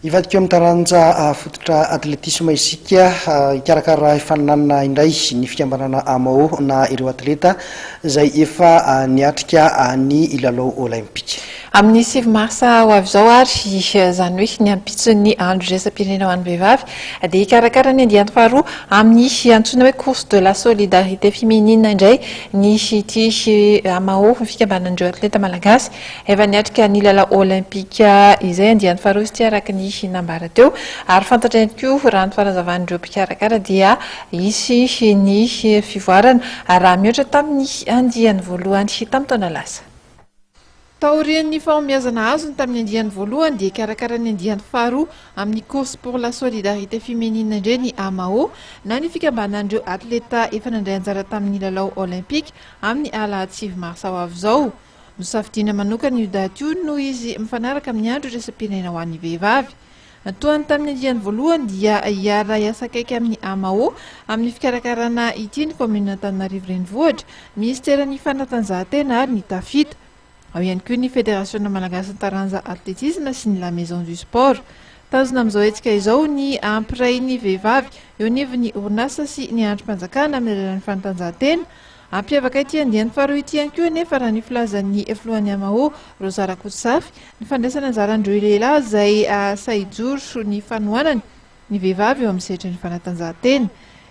Hivadika eo amin'ny taranja fototra atletisma isika, hikarakara fifaninanana indray ny fikambanana AMAO na ireo atleta izay efa niatrika ny lalao Olaimpika. Amin'ny 9 marsa ho avy izao ary, izany hoe ny ampitson'ny andro iraisam-pirenena ho an'ny vehivavy, dia hikarakara ny andiany faharoa amin'ny antsoina hoe Course de la solidarité féminine indray ny ity AMAO, fikambanan'ireo atleta malagasy Efa niatrika ny lalao Olympika izay andiany faharoa izy ity araka ny nambara teo ary fantatra ihany koa raha ny fanazavan'ireo mpikarakara dia hisy ny fivoarana raha mihoatra tamin'ny andiany voalohany tamin'ny taona lasa. Taorian'ny fahombiazana azony tamin'ny andiany voalohany dia hikarakara ny andiany faharoa amin'ny Course pour la solidarité féminine indray ny AMAO na ny fikambanan'ireo atleta efa nandray anjara tamin'ny lalao Olympika amin'ny alahady 9 marsa ho avy izao. Nosafidiana manokana io daty io noho izy mifanaraka amin'ny andro iraisam-pirenena ho an'ny vehivavy. Toa ny tamin'ny andiany voalohany dia hiara-hiasa akaiky amin'ny AMAO amin'ny fikarakarana ity ny kaominina Antananarivo Renivohitra, minisiteran'ny fanatanjahantena ary ny Tafita. Ao ihany koa ny federasiona malagasin'ny taranja atletisma sy ny La Maison du Sport. Tanjona amin'izao hetsika izao ny hampiray ny vehivavy eo anivon'ny orinasa sy ny andrim-panjakana amin'ny alalan'ny fanatanjahantena. Hampiavaka ity andiany faharoa ity ihany koa anefa raha ny filazan'ny filohan'ny AMAO, Rosa Rakotozafy, ny fandraisana anjaran'ireo lehilahy izay sahy hijoro ny fanohanany ny vehivavy eo amin'ny sehatry ny fanatanjahantena.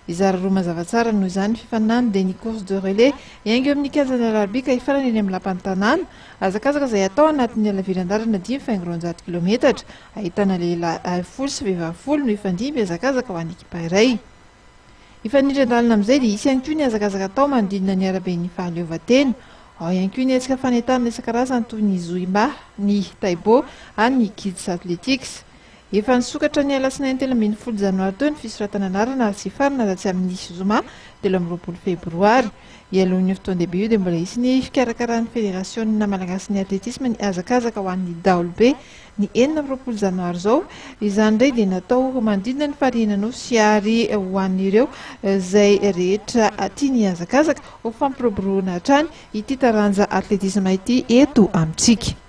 Hizara roa mazava tsara noho izany ny fifaninanana dia ny course de relais hiainga eo amin'ny kianjan'ny Alarobia ka hifarana eny amin'ny lapan'ny tanàna, hazakazaka izay hatao anatin'ny halaviran-dalana 2.5 kilometatra. Ahitana lehilahy 10 sy vehivavy 10 no hifandimby hazakazaka ho an'ny ekipa iray. Hifanindran-dalana amin'izay dia hisy ihany koa ny hazakazaka atao manodidina ny araben'ny fahaleovantena. Ao ihany koa ny hetsika fanentanana isan-karazany toy ny Zoima, ny Taibo ary ny Kids Athletics. Efa nisokatra ny alatsinainy 13 janoary teo ny fisoratana anarana ary tsy hifarana raha tsy amin'ny zoma 23 febroary. Hialohan'io fotoan-dehibe io dia mbola hisy ny fikarakaran'ny Federasionina malagasin'ny atletisma ny hazakazaka ho an'ny daholobe Ny 26 janoary izao, izany indray dia natao ho manodidina ny farihin'Anosy ary ho an'ireo izay rehetra tia ny hazakazaka ho fampiroboroana hatrany ity taranja atletisma ity eto amintsika.